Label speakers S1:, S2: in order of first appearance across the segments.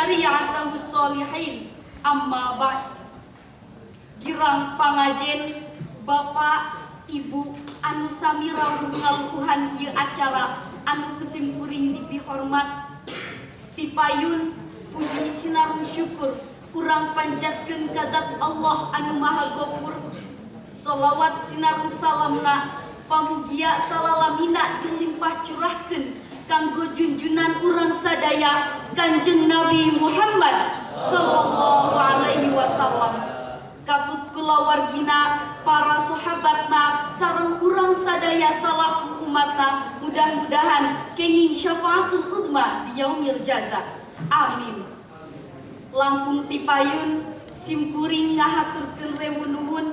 S1: Syari'atahu sholihin. Amma ba'd. Girang pangajen, Bapak, Ibu anu sami rawuh ngaluuhan ieu acara anu ku simkuring dipihormat. Tipayun puji sinareng syukur urang panjatkeun ka Dzat Allah anu Maha Gofur. Solawat sinareng salamna pamugia salalamina dilimpah curahkeun kanggo junjunan urang sadaya, Kanjeng Nabi Muhammad sallallahu alaihi wasallam, katut kulawargina, para sahabatna, sareng urang sadaya salaku umatna. Mudah-mudahan kenging syafaatul uzma di yaumil jaza, amin. Langkung tipayun simkuring ngahaturkeun rewu nuhun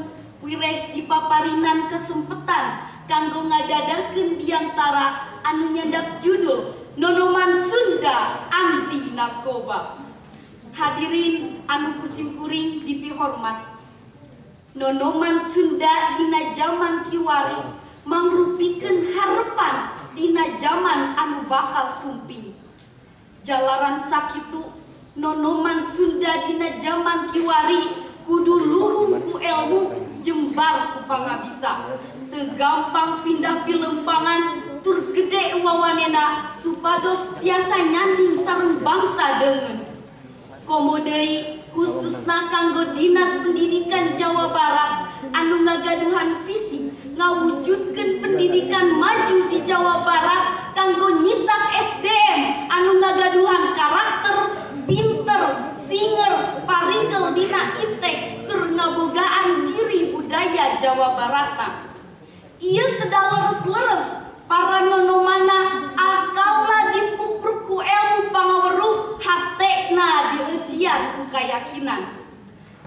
S1: wireh dipaparinan kesempatan kanggo ngadadarkeun biantara anu nyandak judul Nonoman Sunda Anti Narkoba. Hadirin anu ku simkuring dipihormat, Nonoman Sunda dina zaman kiwari mangrupikeun harepan dina zaman anu bakal sumping. Jalaran sakitu, Nonoman Sunda dina zaman kiwari kudu luhung ku ilmu, jembar ku pangabisa, teu gampang pindah pilempangan, tur gede wawanena supados tiasa nyanding sareng bangsa deungeun. Komo deui khususna kanggo Dinas Pendidikan Jawa Barat anu ngagaduhan visi ngawujudkeun pendidikan maju di Jawa Barat kanggo nyitak SDM anu ngagaduhan karakter pinter, singer, parigel dina iptek, tur ngabogaan ciri budaya Jawa Baratna. Ieu kedah leres-leres para nonomanna akalna dipupruk ku ilmu pangaweruh, hatena dieusian ku kayakinan.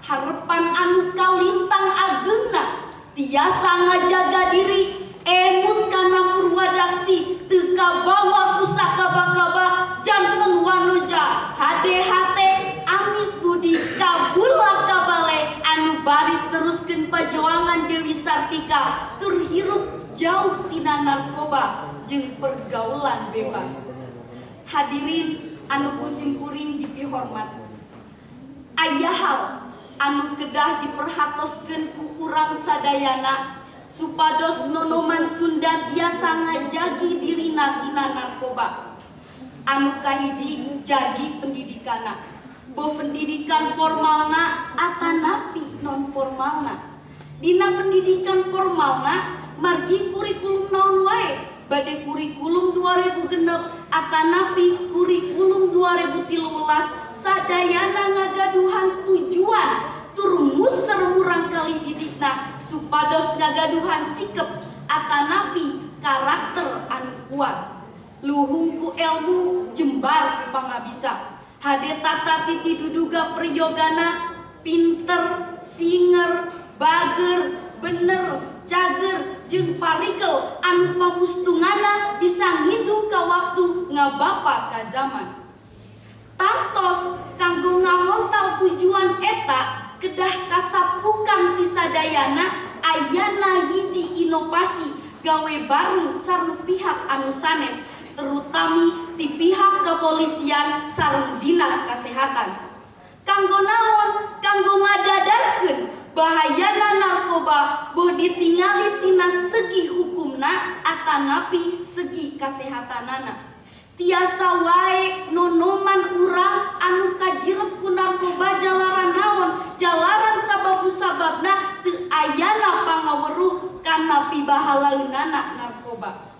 S1: Harepan anu kalintang agengna tiasa ngajaga diri, emut kana purwadaksi, teu kabawa ku sakaba-kaba, janten wanoja, hade-hate, amis budi, kabula kabale anu baris teruskeun pajoangan Dewi Sartika tur hirup jauh tina narkoba jeung pergaulan bebas. Hadirin anu ku simkuring dipihormat, aya hal anu kedah diperhatoskeun ku urang sadayana supados nonoman Sunda tiasa ngajagi dirina tina narkoba. Anu kahiji, jagi pendidikana, boh pendidikan formalna atanapi non formalna. Dina pendidikan formalna, margi kurikulum naon wae, bade kurikulum 2006 atanapi kurikulum 2013, sadayana ngagaduhan tujuan tur muser murangkalih didikna supados ngagaduhan sikep atanapi karakter anu kuat, luhung ku ilmu, jembar ku pangabisa, hade tata titi duduga priyogana, pinter, singer, bager, bener, cager, jeung parigel anu pamustungana bisa ngindung ka waktu, ngabapa ka zaman. Tangtos kanggo ngahontal tujuan eta kedah kasapukan ti sadayana ayana hiji inovasi gawe bareng sareng pihak anu sanes, terutami ti pihak kepolisian sareng dinas kesehatan. Kanggo naon? Kanggo ngadadarkeun bahayana narkoba, boh ditingali tina segi hukumna atanapi segi kasehatanana. Tiasa wae nonoman urang anu kajiret ku narkoba jalaran naon? Jalaran sababu sababna teu ayana pangaweruh kana pibahalaeunana narkoba.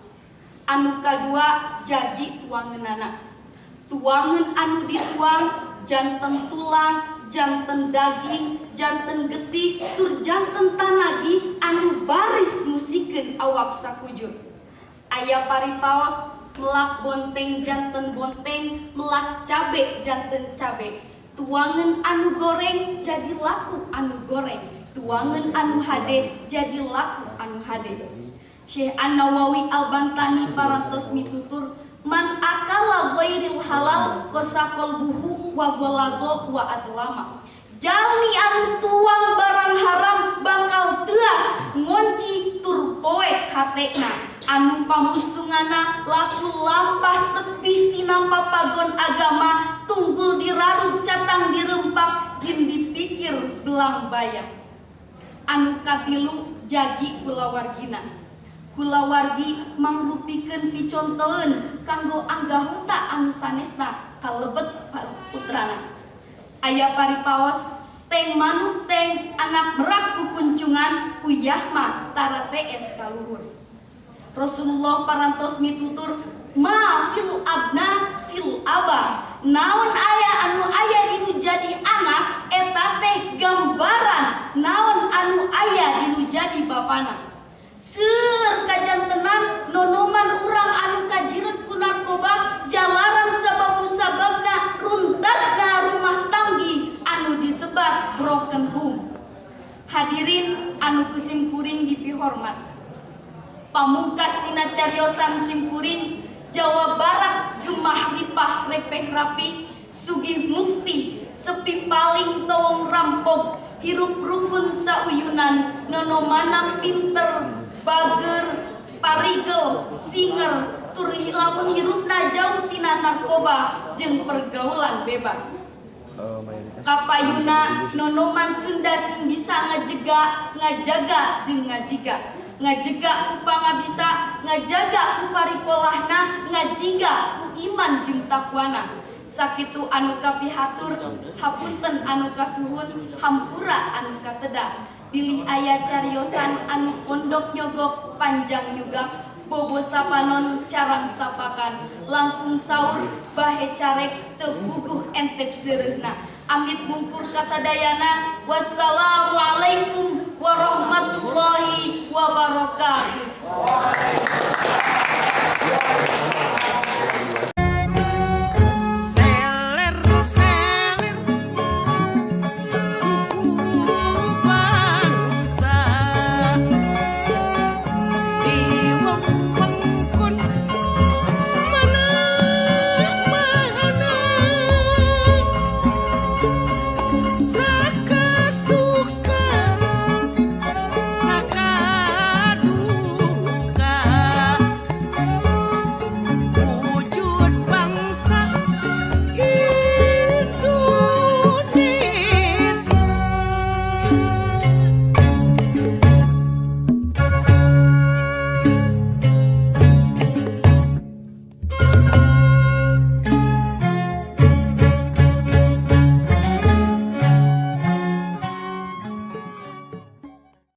S1: Anu kadua, jagi tuangeunana. Tuangeun anu dituang janten tulang, janten daging, janten getih, tur janten tanagi anu baris musikeun awak sakujur. Aya paripaos, melak bonteng janten bonteng, melak cabe janten cabe. Tuangeun anu goreng jadi laku anu goreng, tuangeun anu hade jadi laku anu hade. Syekh An-Nawawi Al-Bantani parantos mitutur, "Man akala ghairil halal qasa qalbuhu wa ghalado wa adlama." Jalmi anu tuang barang haram bakal teas, ngonci, tur poek hatena anu pamustungana laku lampah tepih tina papagon agama, tunggul dirarup. Dulang bayah. Anu katilu, jagi kulawargina. Kulawargi mangrupikeun picontoeun kanggo anggahota anu sanesna kalebet putrana. Aya paripaos, teng manuk teng anak merak kukuncungan, uyah mah tara tees ka luhur. Rasulullah parantos mitutur, ma fil abna fil aba, naon aya anu aya dinu jadi anak eta teh gambaran naon anu aya dinu jadi bapana. Seueur kajantenan nonoman urang anu kajiret ku narkoba jalaran sabab sababna runtagna rumah tanggi anu disebat broken home. Hadirin anu ku simkuring dipihormat, pamungkas tina cariosan simkuring, Jawa Barat gemah ripah repeh rapi, sugih mukti, sepi paling towong rampok, hirup rukun sauyunan, nonomana pinter, bager, parigel, singer, tur lamun hirupna jauh tina narkoba jeung pergaulan bebas. Kapayuna nonoman Sunda sing bisa ngajega, ngajaga jeung ngajiga. Ngajega ku pangabisa, ngajaga ku parikolahna, ngajiga ku iman jeung takwana. Sakitu anu kapihatur, hapunten anu kasuhun, hampura anu kateda. Bilih aya cariosan anu pondok nyogok, panjang nyugak, bobo sapanon carang sapakan, langkung saur bahe carek, teu puguh entep seureuhna. Amit mungkur kasadayana. Wassalamualaikum warahmatullahi wabarakatuh.